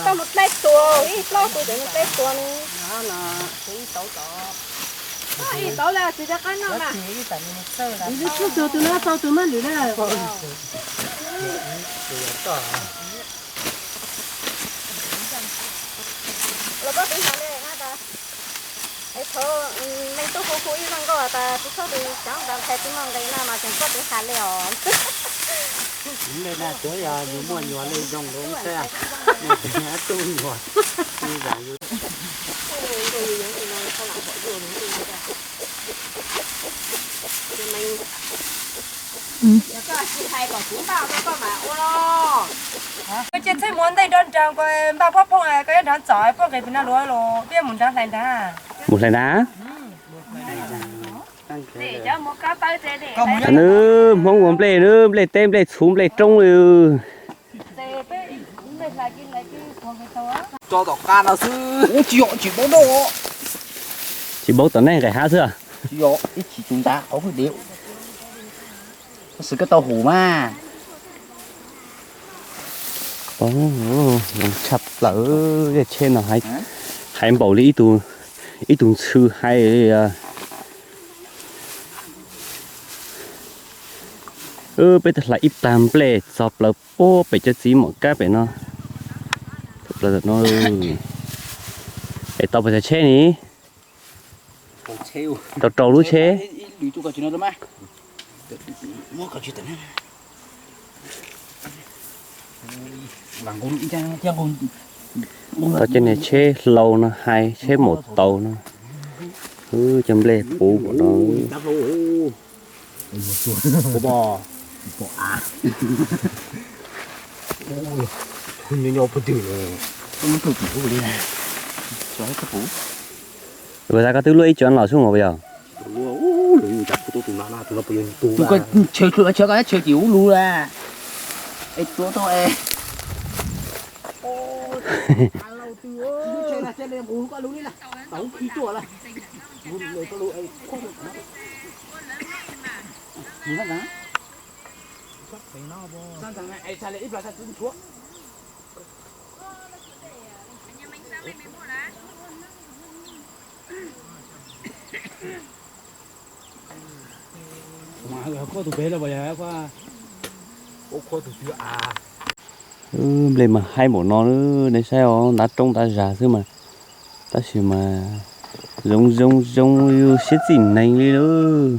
Tau mus dlej tuas, ib plaub tus cov mus dlej tuas ne. Ib tauv lawm tsis tau qab noj na. Ib lub tshuaj txog tus no tau tus maj lwm na. Los koj tiv has li na tas, es thaum me tub hu hu ib zaj nkauj tas tsis txhob tus cov ntas ntxhais tsis muaj nqis no mas tseem koj tiv has li os. Npe na tsuav yog yus muaj nyuam li zoo lub xwb, nws tsis tub nyuam, nws zam yus. Koj tsis hais kom kuv npaj rau koj mas ua los. Koj cia txheej muag ntej nrog nraag ko, npaj pob phooj koj yuav nrog txom pob nqis pem no luav los peb mus nrog hlais nrad. Mus hlais nrad. Nws Hmoob ua nplej, nws nplej teb nplej txhuv nplej roob li. Tso tom qab no xwb. Ub, tsis yog, tsis paub dab. Tsis paub tom nej nqis hav xwb. Tsis yog, ib chim tsuas ntav qhov hwj div. Xwm koj tau hum mas. Zoo tshaj plaws, yog tsheb no hais npaum li ib tug ntxhw hais li. Peb twb hlais ib plag nplej txog plaws puag pem cov txiv mom kab pem no. Txog plaws no. Es tau puas tsheb ni? Tau rau lub tsheb. Tau cov niag tsheb hlau no hais tsheb maum taus no. Cov nplej puv pom no. Ua tas koj twb luaj ib co los xwb mas yog. Chaw tim ub lug la. Es tuav tau es. Nplej mas haib npaum no, nej saib os, ntav roob ntav zag xwb mas, tab sis mas zoo zoo zoo siab txij neeg li lawm.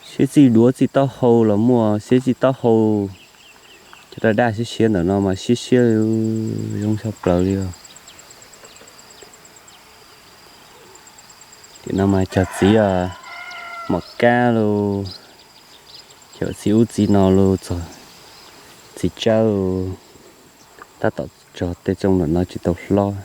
Siab txij duav txij taub hau los muaj, siab txij taub hau. Cov daj daj siab siab ntawm no mas siab siab zoo tshaj plaws li os. Tim no mas cog txiv mom kab los, cog txiv ub txiv no los txog txiv tsawb, tab tom tso tej tsooj ntawm no tsis tau hlob.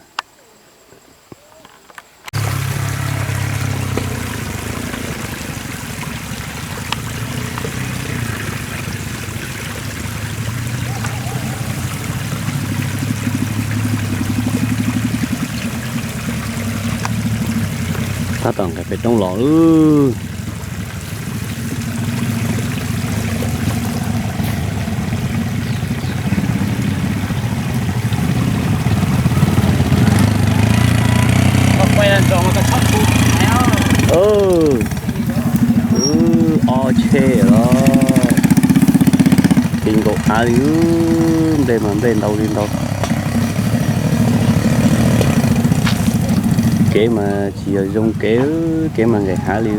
Tab tom nqes pem roob los lawm. Ob tsheb los, ti nkaus av li, nplej mas nplej ntau li ntau. Kev mas tsis yog zoo kev, kev mas nqes hav li.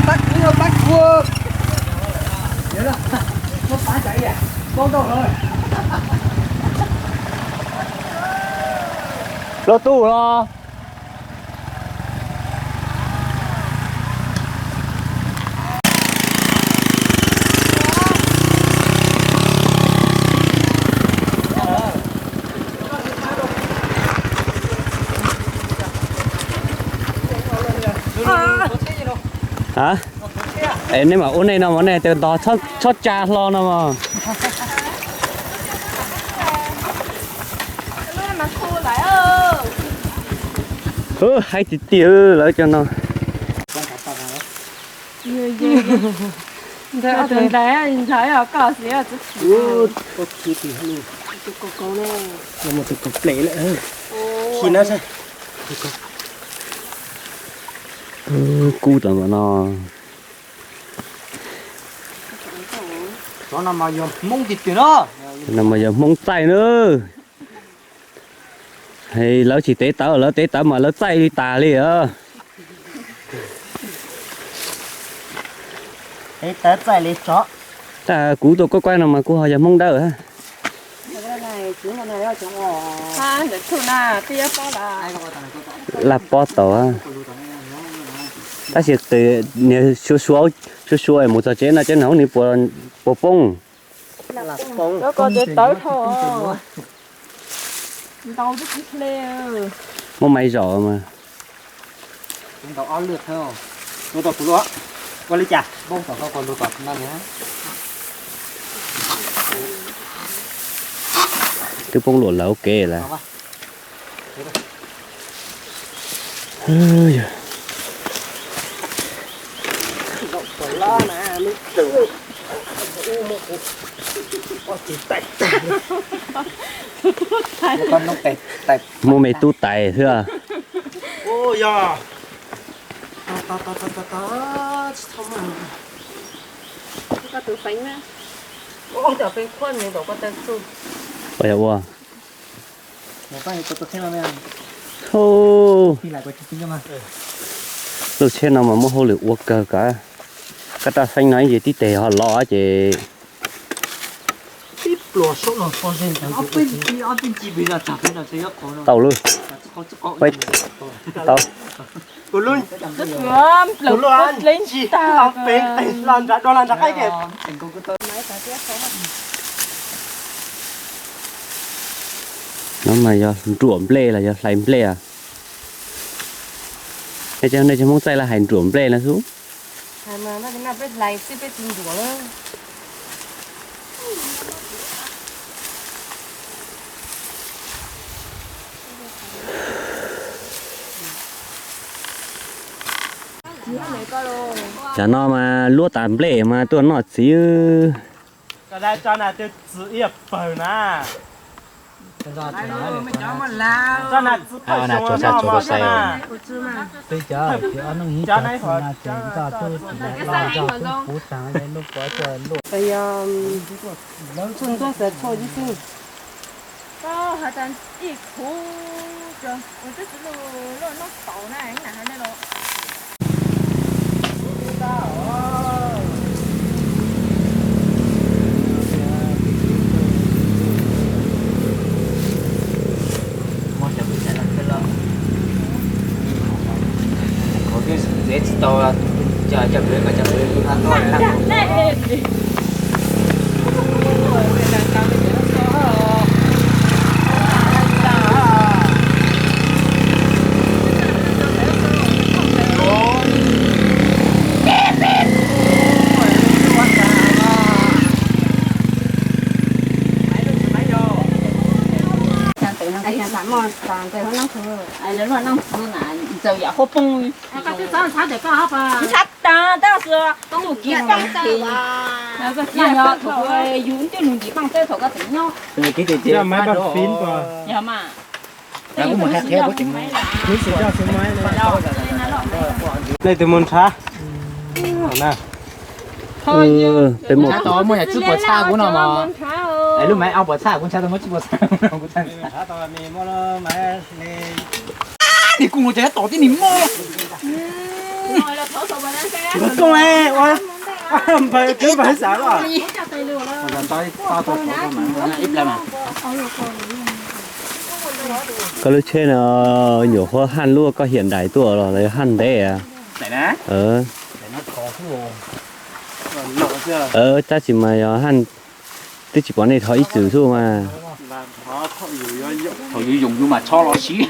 Pab kuv, pab kuv. Muab pab tsam ib yam, paub ntau lawm. Rau tus los. Hab, es nej mam ua nej no mas nej tias ntog txhob tsa hlo no mas. Hwb, haib tiag tiag lawv cov no. Kub tau npaum no. Cov no mas yog Hmoob tib tug no. No mas yog Hmoob txaij na. Es lawv tsis tev tawv, lawv tev tawv mas lawv txaij li tas li os. Tev tawv txaij li tsov. Tab kuv tuaj kuaj kuaj no mas kuv ho yog Hmoob dawb. Laj pob tau. Tab sis niag suav suav, suav suav es mus txog tsev no cov no nws puas poob. Lawv ko ces tawv dhau. Ntau tib hle. Muab maiv zom mas. Ntau ob lwm thawj. Ua tau kuv lub, ua li cas? Npoob tom koj ua lub tom no. Twb poob luam lawv ua ke lawm. Muaj me tub tais xwb. Ua yog ua. Lub tsheb no mas muaj hauj lwm ua kawg kav. Koj raj xeeb no ib ntsis tib teg ho los ces tau lawm. Tau. No mas yog nruam nplej los yog hlais nplej? Nej cov Hmoob txaij laj hais nruam nplej no xwb. Cov no mas luab tas nplej mas tuaj noj txiv. Nej tus mus nrhav. Peb muaj, muaj yam tsib puas txhaj kuv no mas. Lub maiv ob puas txhaj kuv nrhav tau muaj tsib puas txhaj kuv no kuv txhaj. Nim kuj mus ces tom tib nim mog. Koj ua npawg twb npawg xav los. Ib pliag mas. Koj lub tsheb no nyuam qhuav haj lub koj hiam daim tuaj los lawv haj ntev. Tab sis mas yog haj, twb tsis pom nej thov ib txwm xwb mas. Thaum yus yoog yus mas txhob los siv.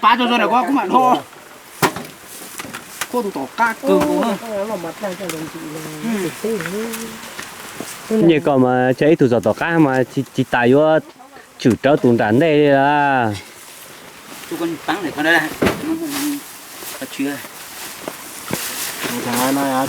Pab tso tso ntawm ko kuv mam dhau. Nyias koj mas tsam ib tug txog tom qab mas tsis tas yuav tswm rawv tus nram ntej li lawm. Tag, zag no yuav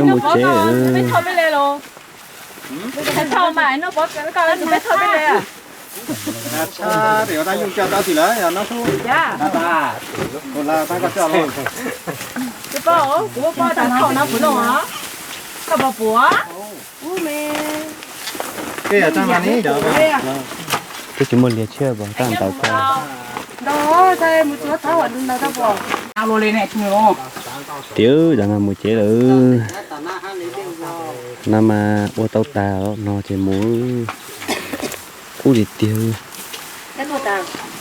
mus tsev. Twb tsis muaj liag tshiab pas tab ntawd ko. Tiag, zag no mus tsev lawm. No mas ua tau tas no ces mus. Kub tiag tiag,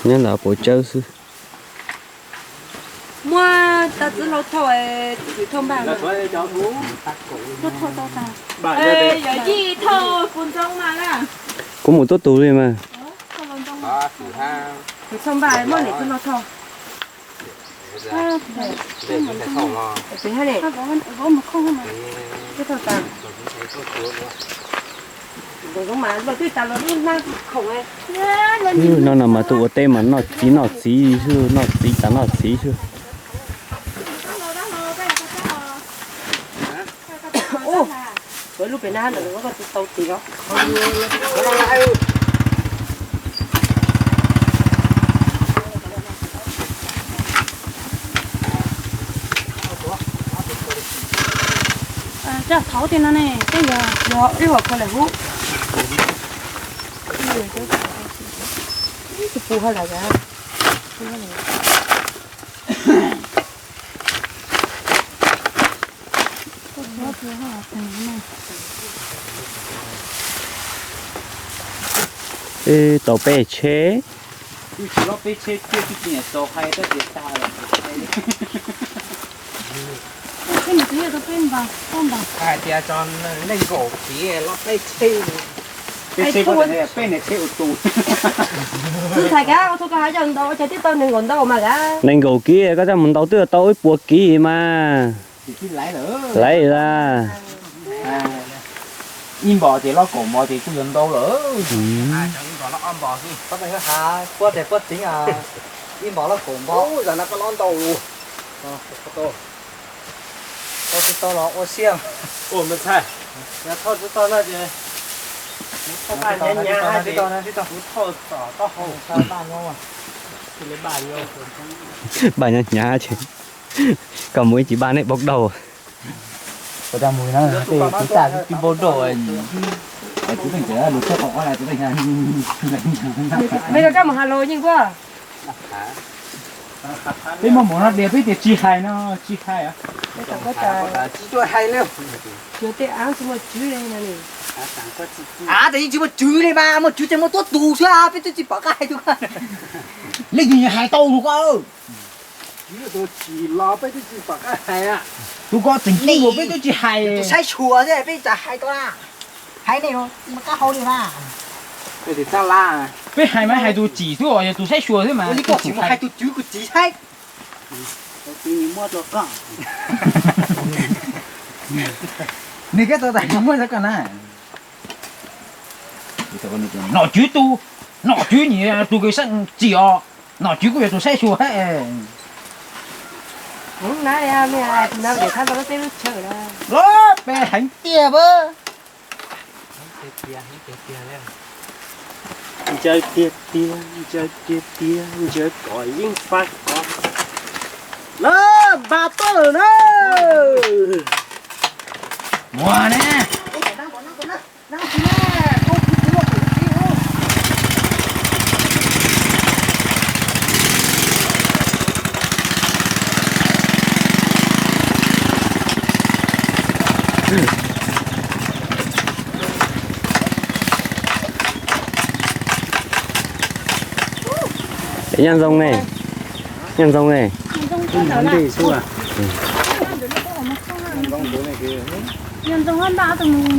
nyob ntawm puas tsawb xwb. Muab tau txiv hlau thauj, txiv hlau npaj. Yog yij thauj kuv ntxoov mas na. Kuv mus tuab tug li mas. Txiv hlau npaj muab niam txiv hlau thauj. No no mas tus ua teb mas noj txiv noj txiv xwb, noj txiv tas noj txiv xwb. Lub pem na, lawv koj tsis tau tiag. Coj thauv tiag no ne, tej yog yog ib hom kho lawm hub. Ib tug pus ho lawm. Tau peb tsheb. Twb tsis lob peb tsheb thiab, twb tsis niam txaus hais tab sis tag lawm. Hais tias tso nees nkaum kiv lob peb tsheb. Peb tsheb, peb niag tsheb ua tus. Txhais kav ua txhua koj hav yog ntau, ua cas twb tau nees nkaum ntau mas kav. Nees nkaum kiv koj coj mus ntau twb tau ib puas kiv mas. Laiv lawm. Ib npos ces lob kaum npos ces kuj yuav ntau lawm. Ib npos lob kaum npos. Tau tsis tau los ua siab. Yog thauj tsis tau no ces kuv thauj tom taub hau. Npaj nyob hnyav ces koj mus ib tsis npaj neb npau dauj. Kuv tsis npau dauj, kuv tseem lus txog qhov lawm. Peb muaj mus no tias peb tias tsis hais no tsis hais. Tsis hais li. Av tas yeej tsis muaj tswv li mas, muaj tswv ces muaj tuab tus xwb, peb twb tsis pom qab hais tus ko. Leej twg hais tau tus ko. Tus ko tseem ceeb, peb twb tsis hais. Tus saib xyuas xwb peb tsis hais tau na. Hais nej qab hau li na. Peb hais mas hais tus tsim xwb os, yog tus saib xyuas xwb mas. Koj tsis mus hais tus tswv kuv tsis saib. Nws koj tau tas muaj xav koj na. Nom tswv tus, nom tswv nyias tus kws tsim os, nom tswv kuj yog tus saib xyuas thiab. Los peb heev tiag pab. Ntsaws tiag tiag, ntsaws tiag tiag, ntsaws kom yeej fab kom. Na, npaj tuaj lawm na. Ua ne. Nyob zoo ne, nyob zoo ne. Nyob zoo ntag tus mus.